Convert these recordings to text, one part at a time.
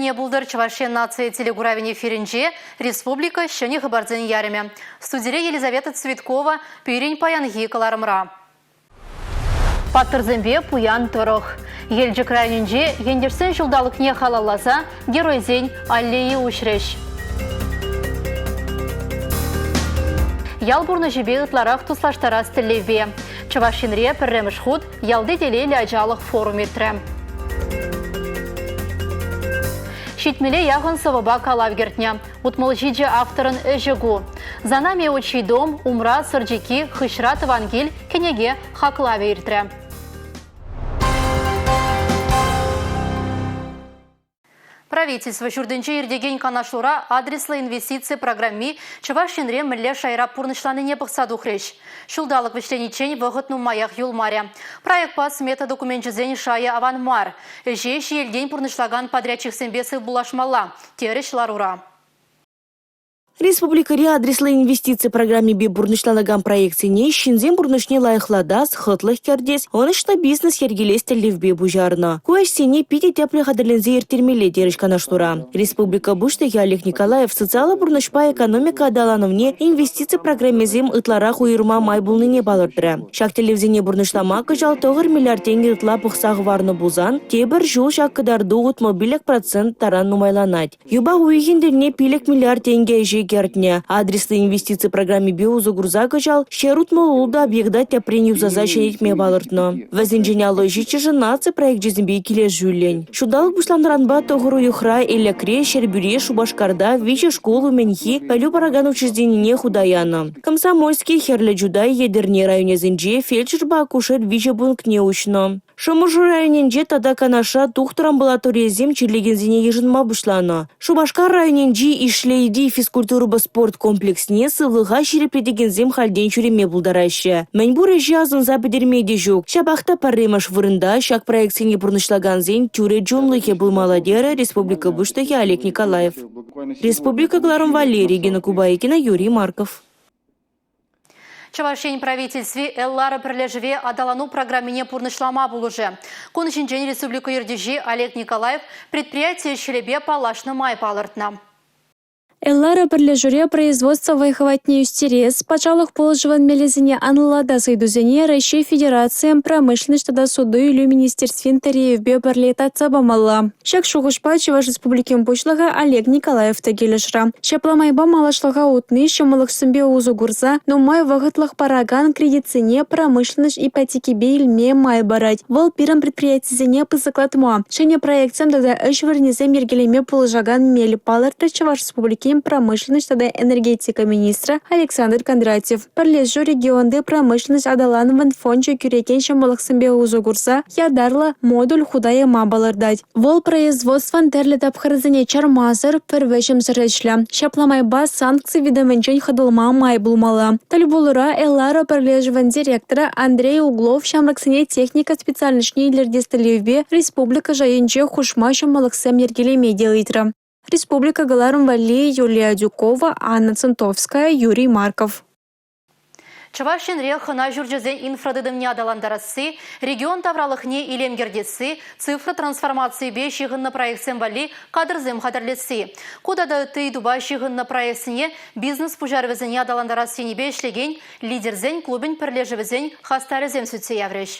Эрне пултӑр Чӑваш Ен наци телекуравӗн эфирӗнче республика ҫӗнӗ хыпарсен ярӑмӗ. Студире Елизавета Цветкова пирӗн паянхи кӑларӑмра. Паттӑрсемпе пуян тӑрӑх. Елчӗк районӗнче ентешсен ҫулталӑкне халалласа геройсен аллейи уҫрӗҫ. Ял пурнӑҫӗпе ытларах туслаштарас тӗллевпе Чӑваш Енре пӗрремӗш хут Ялти телейлӗ ачалӑх форум иртрӗ. Ҫитмӗле яхӑн сӑвӑпа калав кӗртнӗ. 67 авторӑн ӗҫӗ ку. За нами отчий дом, умра сӑрчики, хыҫра тӑван кил кӗнеке хаклавӗ иртрӗ. Правительство ҫуртӗнче иртекен канашлура адреслӑ инвестици программи Чӑваш Енре мӗнле шайра пурнӑҫланине пӑхса тухрӗҫ. Ҫулталӑк вӗҫлениччен вӑхӑт нумаях юлмарӗ. Проектпа смета докуменчӗсен шайӗ аван мар. Ӗҫе ҫиелтен пурнӑҫлакан подрядчиксемпе сывпуллашмалла, терӗҫ ларура. Республикӑри адреслӑ инвестици программипе пурнӑҫланакан проектсене ҫынсен пурнӑҫне лайӑхлатас, хӑтлӑх кӗртес, ӑнӑҫлӑ бизнес йӗркелес тӗллевпе пуҫарнӑ. Ку ӗҫсене питӗ тӗплӗ хатӗрленсе ирттермелле терӗҫ канашлура. Республика Пуҫлӑхӗ Олег Николаев социаллӑ пурнӑҫпа экономика аталанӑвне инвестици программисем ытларах уйӑрма май пулнине палӑртрӗ. Ҫак тӗллевсене пурнӑҫлама кӑҫал 9 миллиард тенкӗ ытла пӑхса хӑварнӑ пулсан, тепӗр ҫул ҫак кӑтарту 65% таран нумайланать. Юпа уйӑхӗн тӗлне 5 миллиард тенкӗ ӗҫе кӗртнӗ. Адреслӑ инвестици программипе усӑ курса кӑҫал 166 объекта тӗпрен юсаса ҫӗнетме палӑртнӑ. Вӗсенчен 57-шӗ наци проекчӗсемпе килӗшӳллӗн. Ҫулталӑк пуҫланнӑранпа тӑхӑр уйӑхра Элӗкре, Ҫӗрпӳре, Шупашкарта виҫӗ шкул умӗнхи пӗлӳ паракан учрежденине хута янӑ. Комсомольски, Хӗрлӗ Чутай, Етӗрне районӗсенче фельдшерпа акушер виҫӗ пунктне уҫнӑ. Шӑмӑршӑ районӗнче тата Канашра тухтӑр амбулаторийӗсем чирлекенсене йышӑнма пуҫланӑ. Шупашкар районӗнчи Ишлейри физкультурӑпа спорт комплексне сывлӑха ҫирӗплетекенсем хальтен ҫӳреме пултараҫҫӗ. Мӗн пур ӗҫе асӑнса пӗтерме те ҫук. Ҫапах та пӗрремӗш вырӑнта ҫак проектсене пурнӑҫлакансен тӳрӗ чунлӑхӗ пулмалла терӗ республика Пуҫлӑхӗ Олег Николаев. Республика кӑларӑм валли Регина Кубайкина, Юрий Марков. Чӑваш Ен правительстви Эллара пӗрлешӗве аталану программине пурнӑҫлама пулӑшӗ. Кун ҫинчен республика ертӳҫи Олег Николаев предприяти ӗҫ-хӗлӗпе паллашнӑ май палӑртнӑ. Эллара пӗрлешӳре производство вӑй-хӑватне ӳстерес, патшалӑх пулӑшӑвӗн мелӗсене анлӑлатас ыйтусене Раҫҫей Федерацийӗн промышленноҫ тата суту-илӳ министерствин тӗревӗпе пӗрле татса памалла. Ҫак шухӑшпа Чӑваш Республикин Пуҫлӑхӗ Олег Николаев та килӗшрӗ. Ҫапла майпа малашлӑха утни ҫӑмӑллӑхсемпе усӑ курса нумай вӑхӑтлӑх паракан кредитсене промышленноҫ ипотекипе илме май парать. Вӑл пирӗн предприятисене пысӑклатма, ҫӗнӗ проектсем тата ӗҫ вырӑнӗсем йӗркелеме пулӑшакан мел, палӑртрӗ Чӑваш Республикин промышленноҫ тата энергетика министрӗ Александр Кондратьев. Пӗрлешӳ регионти промышленноҫ аталанӑвӗн фончӗ кӳрекен ҫӑмӑллӑхсемпе усӑ курса ятарлӑ модуль хута яма палӑртать. Вӑл производствӑн тӗрлӗ тапхӑрӗсене чармасӑр, пӗр вӗҫӗмсӗр ӗҫлӗ. Ҫапла майпа санкци витӗмӗнчен хӑтӑлма май пулмалла. Тӗл пулура «Элара» пӗрлешӗвӗн директорӗ Андрей Углов ҫамрӑксене техника специальноҫне илӗртес тӗллевпе республика шайӗнче хушма ҫӑмӑллӑхсем йӗркелеме те ыйтрӗ. Республика кӑларӑм валли Юлия Адюкова, Анна Центовская, Юрий Марков. Чӑваш Енре хӑна ҫурчӗсен инфратытӑмне аталантарасси, регион тавралӑхне илем кӗртесси, цифра трансформацийӗпе ҫыхӑннӑ проектсем валли кадрсем хатӗрлесси. Ку тата ытти ыйтупа ҫыхӑннӑ проектсене бизнес пуҫарӑвӗсене аталантарас енӗпе ӗҫлекен лидерсен клубӗн пӗрлешӗвӗсен хастарӗсем сӳтсе яврӗҫ.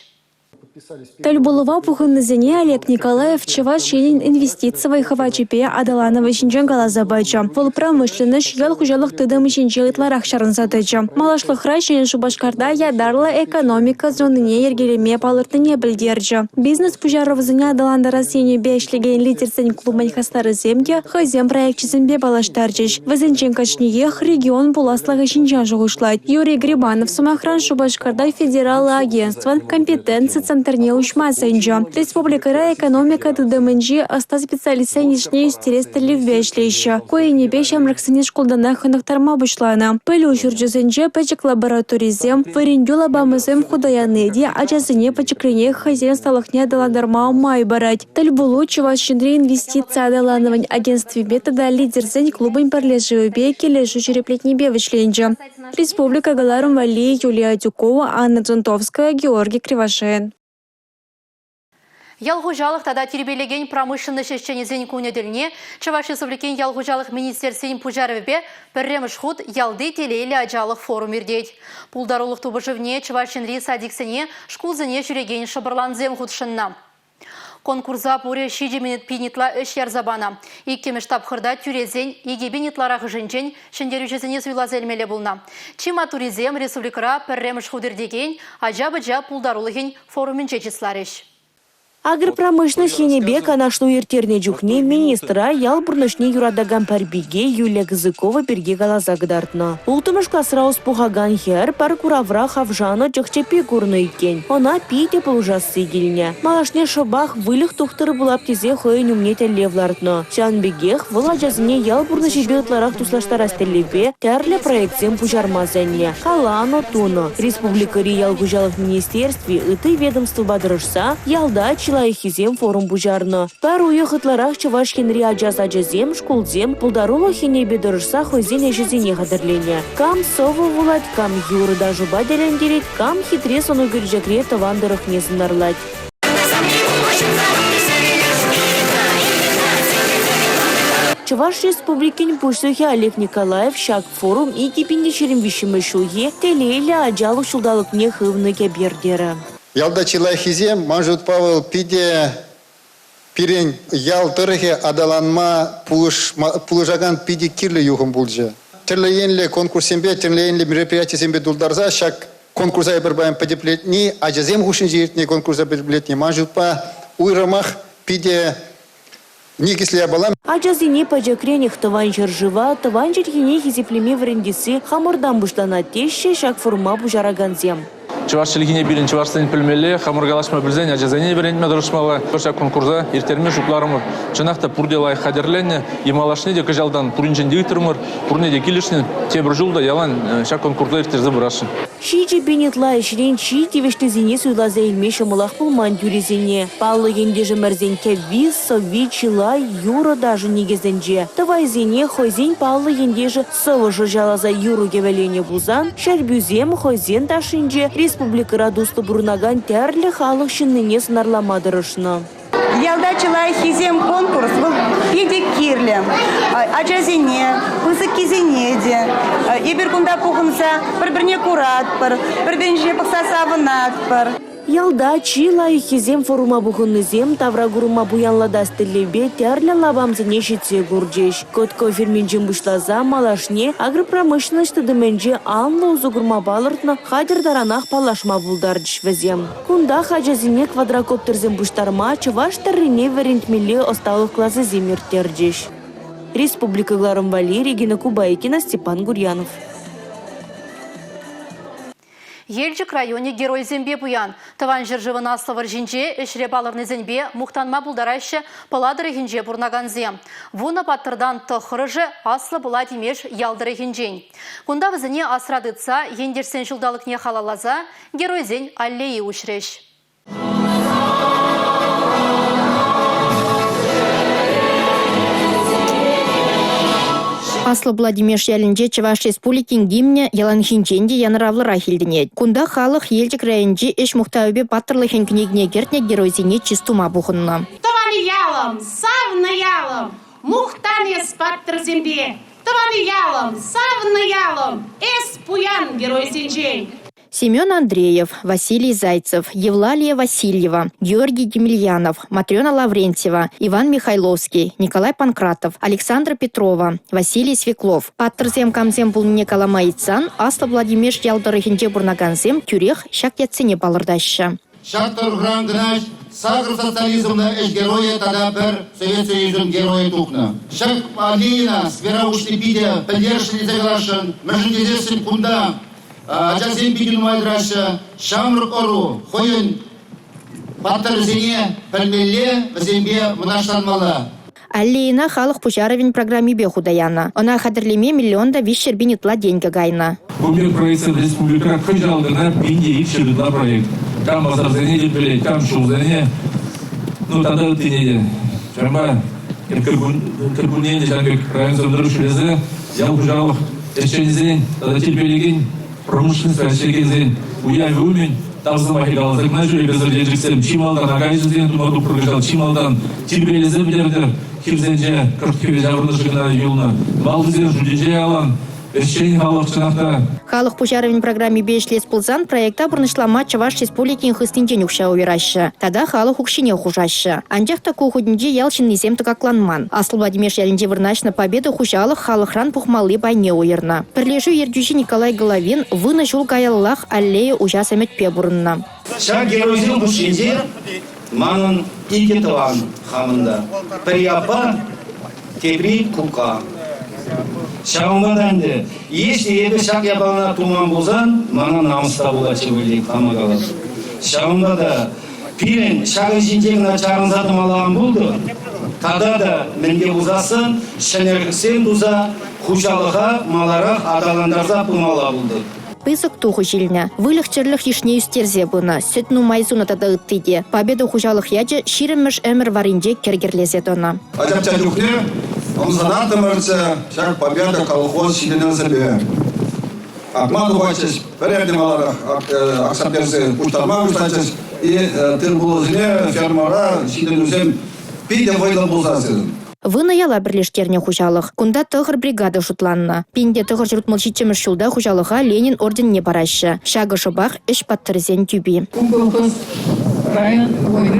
Тӗл пулӑва пухӑннисене Олег Николаев Чӑваш Енӗн инвестици вӑй-хӑвачӗпе аталанӑвӗ ҫинчен каласа пачӗ. Вӑл промышленноҫ, ял хуҫалӑх тытӑмӗ ҫинче ытларах чарӑнса тӑчӗ. Малашлӑхра Ҫӗнӗ Шупашкарта ятарлӑ экономика зонине йӗркелеме палӑртнине пӗлтерчӗ. Бизнес пуҫарӑвӗсене аталантарас енӗпе ӗҫлекен лидерсен клубӗн хастарӗсем те хӑйсен проекчӗсемпе паллаштарчӗҫ. Вӗсенчен кашниех регион пуласлӑхӗ ҫинчен шухӑшлать. Юрий Грибанов, сӑмахран, Шупашкарта федераллӑ агентствӑн компетенци центрне уҫма сӗнчӗ. Республикӑра экономика тытӑмӗнчи ӑста специалистсен йышне ӳстерес тӗллевпе ӗҫлеҫҫӗ. Ку енӗпе ҫамрӑксене шкултанах хӑнӑхтарма пуҫланӑ. Пӗлӳ ҫурчӗсенче пӗчӗк лабораторисем, вӗрентӳ лапамӗсем хута яни те ачасене пӗчӗкренех хӑйсен ӑсталӑхне аталантарма май парать. Тӗл пулу Чӑваш Енри инвестици аталанӑвӗн агентствипе тата лидерсен клубӗн пӗрлешӗвӗпе килӗшӳ ҫирӗплетнипе вӗҫленчӗ. Республика кӑларӑм валли Юлия Адюкова, Анна Дзонтовская, Георгий Кривошеин. Ял хуҫалӑх тата тирпейлекен промышленноҫ ӗҫченӗсен кунӗ тӗлне Чӑваш Республикин ял хуҫалӑх министерствин пуҫарӑвӗпе пӗрремӗш хут Ялти телейлӗ ачалӑх форум иртет. Пултарулӑх тупӑшӑвне Чӑваш Енри садиксене, шкулсене ҫӳрекен шӑпӑрлансем хутшӑннӑ. Конкурса пурӗ 7 пин ытла ӗҫ ярса панӑ. Иккӗмӗш тапхӑрта тӳресен 2 пин ытларахӑшӗнчен ҫӗнтерӳҫӗсене суйласа илмелле пулнӑ. Чи маттурисем республикӑра пӗрремӗш хут иртекен ача-пӑча пултарулӑхӗн форумӗнче чысларӗҫ. Агропромышленность енӗпе канашлу ирттернӗ чухне министра ял пурнӑҫне юратакан пӗр пике Юлия Кызыкова пирки каласа кӑтартнӑ. Улттӑмӗш класра ӑс пухакан хӗр пӗр куравра хавшанӑ чӑх-чӗппи курнӑ иккен. Ӑна питӗ пулӑшасси килнӗ. Малашне шӑпах выльӑх тухтӑрӗ пулап тесе хӑйӗн умне тӗллев лартнӑ. Ҫавӑн пекех вӑл ачасене ял пурнӑҫӗпе ытларах туслаштарас тӗллевпе тӗрлӗ проектсем пуҫарма сӗннӗ. Каланӑ, тунӑ. Республикӑри ял хуҫалӑх министерстви ытти ведомствӑпа тӑрӑшса ялта чи лайӑххисем форум пуҫарнӑ. Пӗр уйӑх ытларах Чӑваш Енри ача сачӗсем, шкулсем пултарулӑх енӗпе тӑрӑшса хӑйсен ӗҫӗсене хатӗрленӗ. Кам сӑвӑ вулать, кам юрӑ-ташӑпа тӗлӗнтерет, кам хитре сӑнӳкерчӗкре тӑван тӑрӑхне сӑнарлать. Чӑваш Республикин Пуҫлӑхӗ Олег Николаев ҫак форум 2023 ҫулхи Телейлӗ ачалӑх ҫулталӑкне хывнӑ кӗпер терӗ. Ялта чи лайӑххисем, ман шутпа, вӑл питӗ пирӗн ял тӑрӑхӗ аталанма пулӑшакан питӗ кирлӗ юхӑм пулчӗ. Тӗрлӗ енлӗ конкурссемпе, тӗрлӗ енлӗ мероприятисемпе тултарса ҫак конкурса эпир паян пӗтӗмлетни, ачасем хушшинче иртнӗ конкурса пӗтӗмлетни, ман шутпа, уйрӑмах питӗ никӗслӗ япала. Ачасене пӗчӗкренех тӑван ҫӗршыва, тӑван чӗлхене хисеплеме вӗрентесси хамӑртан пуҫланать теҫҫӗ ҫак форума пуҫаракансем. Чӑваш чӗлхине пирӗн чӑвашсен пӗлмелле, хамӑр калаҫма пӗлсен ачасене вӗрентме тӑрӑшмалла. Ҫак конкурса ирттерме шутларӑмӑр. Чӑнах та пурте лайӑх хатӗрленнӗ. И малашне те кӑҫалтан пуринчен те ыйтрӑмӑр, пурне те килӗшнӗ. Тепӗр ҫул та ялан ҫак конкурса ирттерсе пырасшӑн. 7000 ытла ӗҫрен чи тивӗҫлисене суйласа илме ҫӑмӑлах пулман тӳресене. Паллӑ ентешӗмӗрсен кӗвви, сӑвви чылай юрӑ-ташӑ никӗсӗнче. Тӑвайсене хӑйсен паллӑ ентешӗ Сӑвӑ шӑрҫаласа юрӑ кӗвӗленӗ пулсан, ҫӗрпӳсем хӑйсен ташшинче республикӑра туслӑ пурӑнакан тӗрлӗ халӑх ҫыннине сӑнарлама тӑрӑшнӑ. Ялта чи лайӑххисем конкурс вӑл питӗ кирлӗ. Ачасене, пысӑккисене те. Эпир кунта пухӑнса пӗр-пӗрне куратпӑр, пӗр-пӗрин ҫине пӑхса савӑнатпӑр. Ялта чи лайӑххисем форума пухӑннисем тавракурӑма пуянлатас тӗллевпе тӗрлӗ лапамсене ҫитсе курчӗҫ. Кӑткӑ ферминчен пуҫласа малашне агропромышленность тытӑмӗнче анлӑ усӑ курма палӑртнӑ хатӗр таранах паллашма пултарчӗҫ вӗсем. Кунтах ачасене квадрокоптерсем пуҫтарма, чӑваш тӗррине вӗрентмелли ӑсталӑх класӗсем ирттерчӗҫ. Республика кӑларӑм валли Регина Кубайкина, Степан Гурьянов. Елчӗк районӗ геройсемпе пуян. Тӑван ҫӗршывӑн Аслӑ вӑрҫинче ӗҫре палӑрнисемпе мухтанма пултараҫҫӗ Пӑла тӑрӑхӗнче пурӑнакансем. Вунӑ паттӑртан тӑххӑрӑшӗ Аслӑ Пӑла Тимеш ял тӑрӑхӗнчен. Кунта вӗсене асра тытса Ентешсен ҫулталӑкне халалласа Геройсен аллейи уҫрӗҫ. Аслӑ Пӑла Тимеш ялӗнче Чӑваш Республикин гимнӗ яланхинчен те янӑравлӑрах илтӗнет. Кунта халӑх Елчӗк районӗнчи ӗҫ мухтавӗпе паттӑрлӑхӗн кӗнекине кӗртнӗ геройсене чыс тума пухӑннӑ. Тӑван ялӑм, савнӑ ялӑм, мухтан эс паттӑрсемпе. Тӑван ялӑм, савнӑ ялӑм, эс пуян геройсенчен. Семен Андреев, Василий Зайцев, Евлалия Васильева, Георгий Емельянов, Матрена Лаврентьева, Иван Михайловский, Николай Панкратов, Александра Петрова, Василий Свеклов. Паттӑрсем камсем пулнине калама ыйтсан Аслӑ Владимир ял тӑрӑхӗнче пурӑнакансем тӳрех ҫак ятсене палӑртаҫҫӗ. Ҫак тӑрӑхран кӑна сакӑр социализмлӑ ӗҫ геройӗ тата пӗр Совет Союзӗн геройӗ тухнӑ. Ҫак аллейӑна сквера уҫни питӗ пӗлтерӗшлӗ тесе каласшӑн, мӗншӗн тесессӗн кунта Ачасем питӗ нумай тӑраҫҫӗ. Ҫамрӑк ӑру хӑйӗн паттӑрӗсене пӗлмелле, вӗсемпе мӑнаҫланмалла. Аллейӑна халӑх пуҫарӑвӗн программипе хута янӑ. Ӑна хатӗрлеме миллион та 300 пин ытла тенкӗ кайнӑ. Ку пек проектсем республикӑра кӑҫал кӑна 1200 ытла проект. Кам масарсене те пӗлет, кам ҫулсене, ну тата ыттине те. Ҫавӑнпа кӗркунне те ҫак пек районсем тӑрӑх ҫӳресе ял хуҫалӑх ӗҫченӗсен тата тирпейлекен промышленность ӗҫлекенсен уявӗ умӗн. Тав сӑмахӗ каласа кӑна ҫӳрепесӗр Елчӗксем чи малтан акайҫӑсене тума тухрӑр кӑҫал, чи малтан тирпейлесе пӗтертӗр. Хирсенче кӑшт хӗвел ҫаврӑнӑшӗ кӑна юлнӑ. Малтисен шутӗнче ялан ӗҫчен халӑх чӑнах та. Халӑх пуҫарӑвӗн программипе ӗҫлес пулсан проекта пурнӑҫлама Чӑваш Республикин хыснинчен укҫа уйӑраҫҫӗ тата халӑх укҫине хушаҫҫӗ. Анчах та ку хутӗнче ял ҫыннисем тӑкакланман. Аслӑ Владимир ялӗнче вырнаҫнӑ Победа хуҫалӑх халӑхран пухмалли пайне уйӑрнӑ. Пӗрлешӳ ертӳҫи Николай Головин вунӑ ҫул каяллах аллея уҫас ӗмӗтпе пурӑннӑ. Ҫак геройсен хушшинче манӑн икӗ тӑван хамӑн та. Пӗри аппа, тепри кукка. Ҫавӑнпа та ӗнтӗ, если эпӗ ҫак япалана туман пулсан, мана намӑс та пулатчӗ пуль хама калас. Ҫавӑнпа та пирӗн ҫакӑн ҫинче кӑна чарӑнса тӑмалла ан пултӑр. Тата та мӗнле пулсассӑн ҫӗнӗлӗхсем туса хуҫалӑха маларах аталантарса пымалла пултӑр. Пысӑк тухӑҫ илнӗ. Выльӑх-чӗрлӗх йышне ӳстерсе пынӑ, сӗт нумай сунӑ тата ытти те. Победа хуҫалӑх ячӗ ҫирӗммӗш ӗмӗр варринче кӗр-кӗрлесе тӑнӑ. Ачапча чухне ӑмсанаттӑмӑрччӗ ҫак Победа колхоз ҫитӗнӗвӗсемпе. Акма тухатчӗҫ, пӗр эрне маларах акса персе пуҫтарма пуҫлатчӗҫ. И тыр-пулӑсене фермӑра ҫитӗнӳсем питӗ вӑйлӑ пулса сирӗн. Вунӑ яла пӗрлештернӗ хуҫалӑх. Кунта тӑхӑр бригада шутланнӑ. 1967 ҫулта хуҫалӑха Ленин орденне параҫҫӗ. Ҫакӑ шӑпах ӗҫ паттӑрӗсен тӳпи. Ку колхоз район,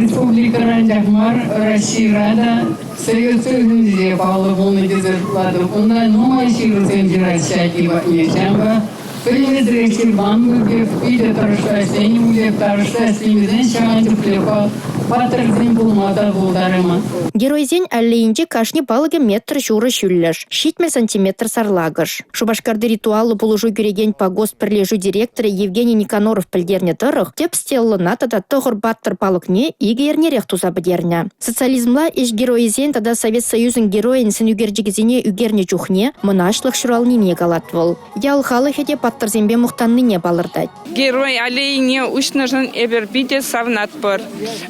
республикӑра анчах мар, Российӑра та, Совет Союзӗнче паллӑ пулнӑ тесе шутлатӑп. Унта нумай ҫырусем ҫыраҫҫӗ атте патне. Ҫавӑнпа пӗлмесӗрех ҫырман пек, питӗ тӑрӑшса ӗҫленӗ пуль, тӑрӑшса ӗҫлемесен ҫавӑн чухлӗ паттӑрсем пулма та пултарайман. Геройсен аллейинче кашни палӑкӗ метр ҫурӑ ҫӳллӗш, 70 сантиметр сарлакӑш. Шупашкарти ритуаллӑ пулӑшу кӳрекен Погост пӗрлешӳ директорӗ Евгений Никоноров пӗлтернӗ тӑрӑх, тӗп стеллӑна тата тӑхӑр паттӑр палӑкне икӗ эрнерех туса пӗтернӗ. Социализмла ӗҫ геройӗсен тата Совет Союзӗн геройӗн сӑнӳкерчӗкӗсене ӳкернӗ чухне мӑнаҫлӑх ҫуралнине калать вӑл. Ял халӑхӗ те паттӑрсемпе мухтаннине палӑртать. Герой аллейине уҫнӑшӑн эпир питӗ савӑнатпӑр.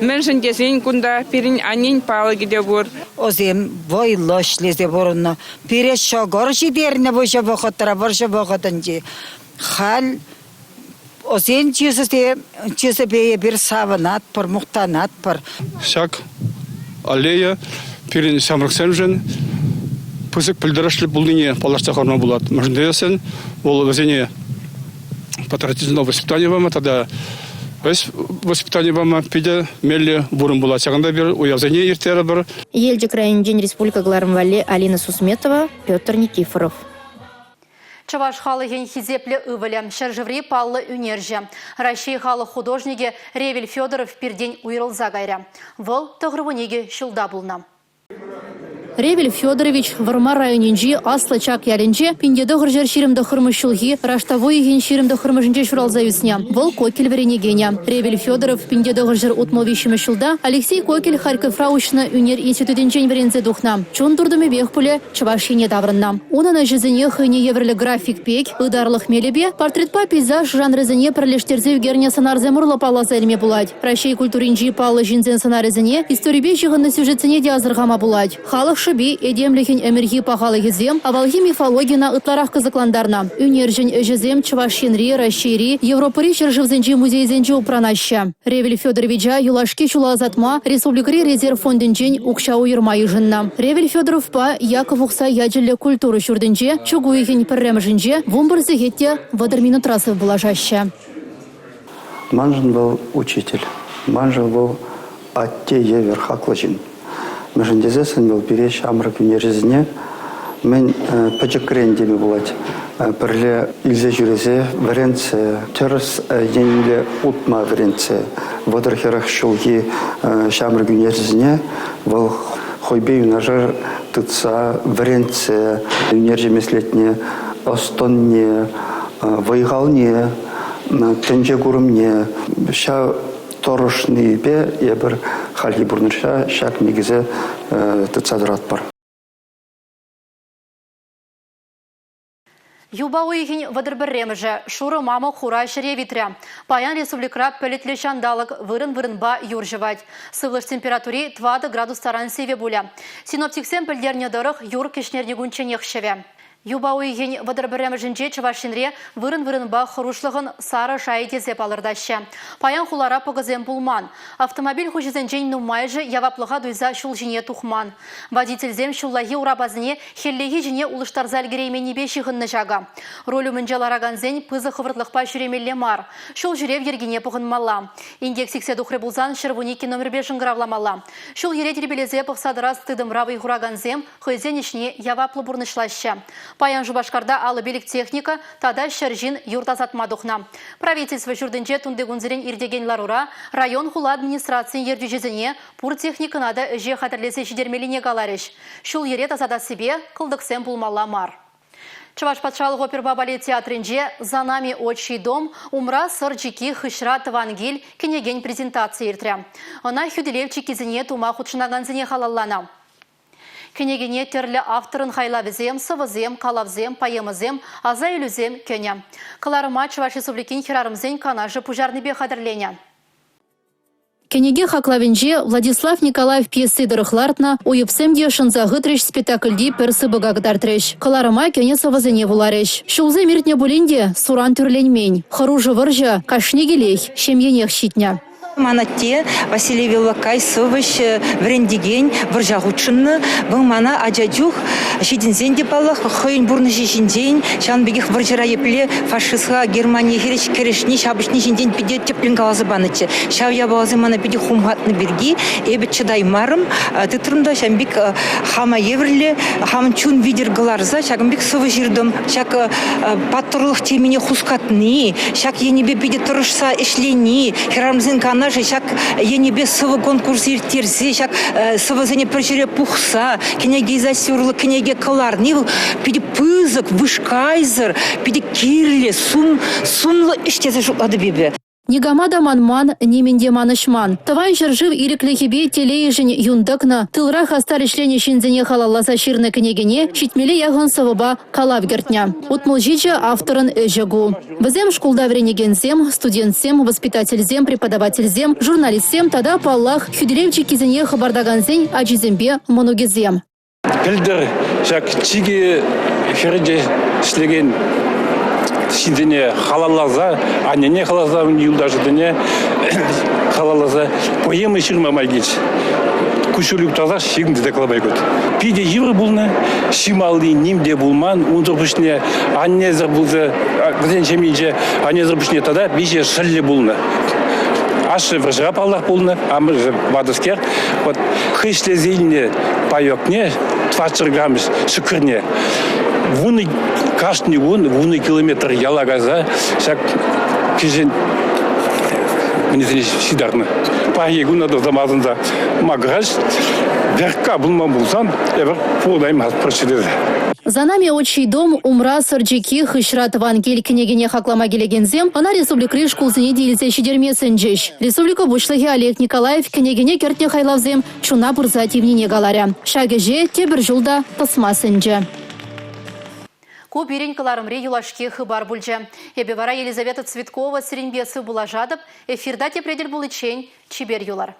Мӗншӗн тесен кунта пирӗн аннен палӑкӗ те пур. Вӗсем вӑйлӑ ӗҫлесе пурӑннӑ. Пире ҫӑкӑр ҫитернӗ выҫӑ вӑхӑтра, вӑрҫӑ вӑхӑтӗнче. Халь вӗсен чысӗпе эпир савӑнатпӑр, мухтанатпӑр. Ҫак аллея пирӗн ҫамрӑксемшӗн пысӑк пӗлтерӗшлӗ пулнине палӑртса хӑварма пулать. Мӗншӗн тесен вӑл вӗсене патриотизмла воспитани пама тата ӗҫ воспитани пама питӗ меллӗ вырӑн пулать. Ҫакӑнта эпир уявсене ирттерӗпӗр. Елчӗк районӗнчен республика кӑларӑм валли Алина Сусметова, Петр Никифоров. Чӑваш халӑхӗн хисеплӗ ывӑлӗ, ҫӗршыври паллӑ ӳнерҫӗ, Раҫҫей халӑх художникӗ Ревель Федоров пиртен уйрӑлса кайрӗ. Вӑл 92 ҫулта пулнӑ. Ревель Федорович Вӑрмар районӗнчи Аслӑ Чак ялӗнче 1929 ҫулхи раштав уйӑхӗн 29-мӗшӗнче ҫуралса ӳснӗ. Вӑл Кокель вӗренекенӗ. Ревель Федоров 1963 ҫулта Алексей Кокель Харьковра уҫнӑ ӳнер институтӗнчен вӗренсе тухнӑ. Чун туртӑмӗпех пулӗ Чӑваш Ене таврӑннӑ. Унӑн ӗҫӗсене хӑйне евӗрлӗ график пек, ытарлӑх мелӗпе, портретпа пейзаж жанрӗсене пӗрлештерсе ӳкернӗ сӑнарсем урлӑ палласа илме пулать. Раҫҫей культуринчи паллӑ ҫынсен сӑнарӗсене, историпе ҫыхӑннӑ сюжетсене те асӑрхама пулать. Халӑх шӑпи, этемлӗхӗн ӗмӗрхи пахалӑхӗсем авалхи мифологина ытларах кӑсӑклантарнӑ. Ӳнерҫӗн ӗҫӗсем Чӑваш Енри, Раҫҫейри, Европӑри ҫӗршывсенчи музейсенче упранаҫҫӗ. Ревель Федоровича юлашки ҫула ӑсатма республикӑри резерв фондӗнчен укҫа уйӑрма йышӑннӑ. Ревель Федоровпа Яков Ухсай ячӗллӗ культура ҫуртӗнче чӳк уйӑхӗн пӗрремӗшӗнче 11 сехет те 30 минутра сывпуллашаҫҫӗ. Маншӑн вӑл учитель, маншӑн вӑл атте евӗр хаклӑ ҫын. Мӗншӗн тесессӗн вӑл пире ҫамрӑк ӳнерҫӗсене мӗн пӗчӗкрен теме пулать пӗрле илсе ҫӳресе вӗрентсе, тӗрӗс енле утма вӗрентсе вӑтӑр-хӗрӗх ҫулхи ҫамрӑк ӳнерҫӗсене вӑл хӑйпе юнашар тытса вӗрентсе ӳнерҫӗ меслетне, ӑс-тӑнне, вӑй-халне, тӗнче курӑмне ҫав тӑрӑшнипе эпир хальхи пурнӑҫра ҫак никӗсе тытса тӑратпӑр. Юпа уйӑхӗн 31-мӗшӗ шурӑ мамӑк хура ҫӗре витрӗ. Паян республикӑра пӗлӗтлӗ ҫанталӑк, вырӑн-вырӑнпа юр ҫӑвать. Сывлӑш температури 4 градус таран сивӗ пулӗ. Синоптиксем пӗлтернӗ тӑрӑх, юр кӗҫнерникунчченех ҫӑвӗ. Юпа уйӑхӗн 31-мӗшӗнче Чӑваш Енре вырӑн-вырӑнпа хӑрушлӑхӑн сарӑ шайӗ тесе палӑртаҫҫӗ. Паян хулара пӑкӑсем пулман. Автомобиль хуҫисенчен нумайӑшӗ яваплӑха туйса ҫул ҫине тухман. Водительсем ҫуллахи урапасене хӗллехи ҫине улӑштарса ӗлкӗрейменнипе ҫыхӑннӑ ҫакӑ. Руль умӗнче ларакансен пысӑк хӑвӑртлӑхпа ҫӳремелле мар. Ҫул ҫӳрев йӗркине пӑхӑнмалла. Инкек сиксе тухрӗ пулсан 112 номерпе шӑнкӑравламалла. Ҫул-йӗре тирпейлесе пӑхса тӑрас тытӑмра вӑй хуракансем хӑйсен ӗҫне яваплӑ пурнӑҫлаҫҫӗ. Паян Шупашкарта 55 техника тата 100 ҫын юр тасатма тухнӑ. Правительство ҫуртӗнче тунтикунсерен иртекен ларура район-хула администрацийӗн ертӳҫисене пур техникӑна та ӗҫе хатӗрлесе ҫитермеллине каларӗҫ. Ҫул-йӗре тасатассипе кӑлтӑксем пулмалла мар. Чӑваш патшалӑх оперӑпа балет театрӗнче «За нами отчий дом», «Умра сӑр чикки, хыҫра тӑван кил» кӗнекен презентацийӗ иртрӗ. Ӑна хӳтӗлев чиккисене тума хутшӑнакансене халалланӑ. Кӗнекене тӗрлӗ авторӑн хайлавӗсем, сӑвӑсем, калавсем, поэмӑсем, аса илӳсем кӗнӗ. Кӑларӑма Чӑваш Республикин хӗрарӑмсен канашӗ пуҫарнипе хатӗрленӗ. Кӗнеке хаклавӗнче Владислав Николаев пьеси тӑрӑх лартнӑ «Уйӑпсем те шӑнса хытрӗҫ» спектакльти пӗр сыпӑка кӑтартрӗҫ. Кӑларӑма кӗнӗ сӑвӑсене вуларӗҫ. Ҫулсем иртнӗ пулин те суран тӳрленмен. Хӑрушӑ вӑрҫӑ кашни килех, ҫемьенех ҫитнӗ. Ман атте Василий Виллакай сӑвӑҫ, вӗрентекен, вӑрҫа хутшӑннӑ. Вӑл мана ача чух ҫитӗнсен те, паллах, хӑйӗн пурнӑҫӗ ҫинчен, ҫавӑн пекех вӑрҫӑра епле фашистла Германие хирӗҫ кӗрешни, ҫапӑҫни ҫинчен питӗ тӗплӗн каласа панӑччӗ. Ҫав япаласем мана питӗ хумхатнӑ пирки эпӗ чӑтаймарӑм, тытрӑм та ҫавӑн пек хама евӗрлӗ, хамӑн чун витӗр кӑларса ҫакӑн пек сӑвӑ ҫыртӑм. Ҫак паттӑрлӑх темине хускатни, ҫак енӗпе питӗ тӑрӑшса ӗҫлени, хӗрарӑмсен канашӗ ҫак енӗпе сӑвӑ конкурсӗ ирттерсе ҫак сӑвӑсене пӗр ҫӗре пухса кӗнеке издательстви урлӑ кӗнеке кӑларни вӑл питӗ пысӑк, вышкайсӑр, питӗ кирлӗ, сумлӑ ӗҫ тесе шутлатӑп эпӗ. Никама та манман, нимӗн те манӑҫман. Тӑван ҫӗршыв ирӗклӗхӗпе телейӗшӗн юн тӑкнӑ, тылра хастар ӗҫленӗ ҫынсене халалласа ҫырнӑ кӗнекене ҫитмӗле яхӑн сӑвӑпа калав кӗртнӗ. 67 авторӑн ӗҫӗ ку. Вӗсем шкулта вӗренекенсем, студентсем, воспитательсем, преподавательсем, журналистсем тата, паллах, хӳтӗлев чиккисене хӑпартакансен ачисемпе мӑнукӗсем. Пӗлтӗр ҫак чикӗ хӗрӗнче ӗҫлекен ҫынсене халалласа, аннене халалласа, юлташӗсене халалласа поэма ҫырма май килчӗ. Куҫҫуль юхтарсах ҫырнӑ тесе калама ҫук. Питӗ йывӑр пулнӑ, ҫырмалли ним те пулман. Унсӑр пуҫне аннесӗр пулса, вӗсен ҫемйинче аннесӗр пуҫне тата виҫӗ шӑллӗ пулнӑ. Ашшӗ вӑрҫӑра паллах пулнӑ, амӑшӗ ватӑскер. Вот хӑй ӗҫлесе илнӗ паекне, 400 грамм ҫӑкӑрне, вунӑ, кашни кун 10 километр яла кайса ҫак кӗҫӗн мӗнесене ҫитарнӑ. Паянхи куна та асӑнса макӑраҫ. Веркка пулман пулсан эпир пурӑнаймастпӑр тесе. «За нами отчий дом», «Умра сӑр чикки, хыҫра тӑван кил» кӗнекене хаклама килекенсем ӑна республикӑри шкулсене те илсе ҫитерме сӗнчӗҫ. Республика Пуҫлӑхӗ Олег Николаев кӗнекене кӗртнӗ хайлавсем чуна пырса тивнине каларӗ. Ҫак ӗҫе тепӗр ҫул та тӑсма сӗнчӗ. Ку пирӗн кӑларӑмри юлашки хыпар пулчӗ. Эпӗ вара Елизавета Цветкова сирӗнпе сывпуллашатӑп. Эфирта тепре тӗл пуличчен чипер юлар.